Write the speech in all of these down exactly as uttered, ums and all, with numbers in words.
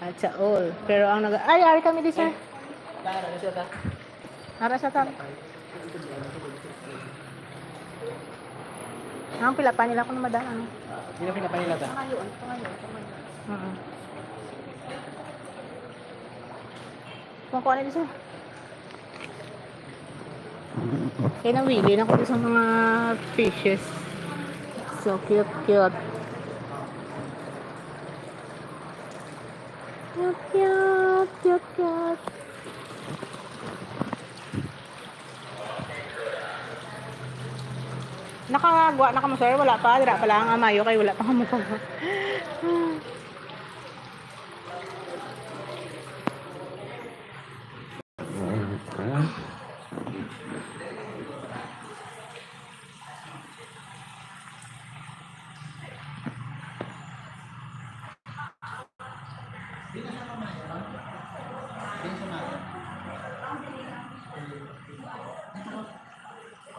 That's all. Pero ang nag-, ay, ari kami di, sir. Ara sa ta. Ang pila pa nila kung madaan, ano? Hindi na pila pa nila ta. Pangayoon, pangayoon, pangayoon. Mm-mm. Kung kuha na di, sir. Kaya nawili na ko sa mga fishes. So cute, cute. Cute, cute, cute, cute. Nakagwa na kamo, sir? Wala pa. Dira pa lang ang mayo kay wala pa kamo pa.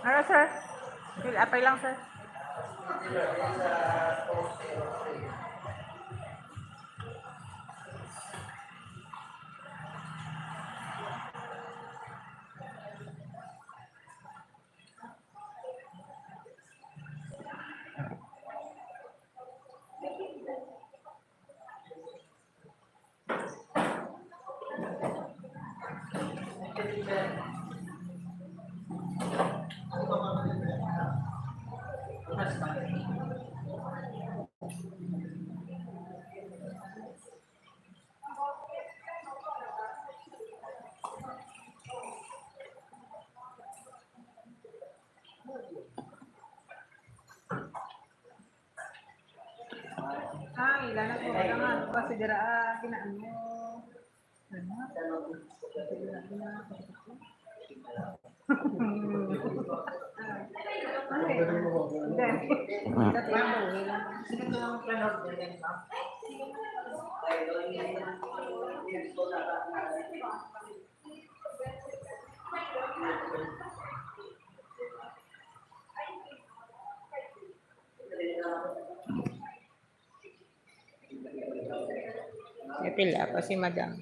Ano, sir? Apay lang, sir. Ay, lana ko lang nga. Kasi dira, ah, kinaan mo. Ano? Ay, hindi. May pila pa si madam.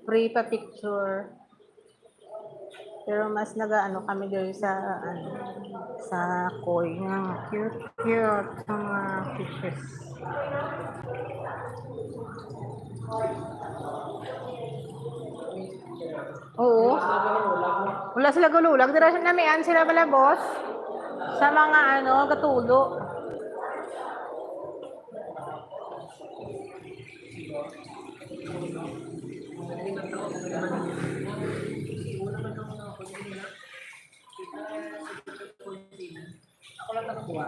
Free pa picture. Pero mas nagaano kami diri sa, ano, sa koi nga cute, cute sa mga fishes. Oo. Wala sila gululag. Dira sa namian sila bala, boss. Sa mga, ano, gatulo. Ako lang nakakuha.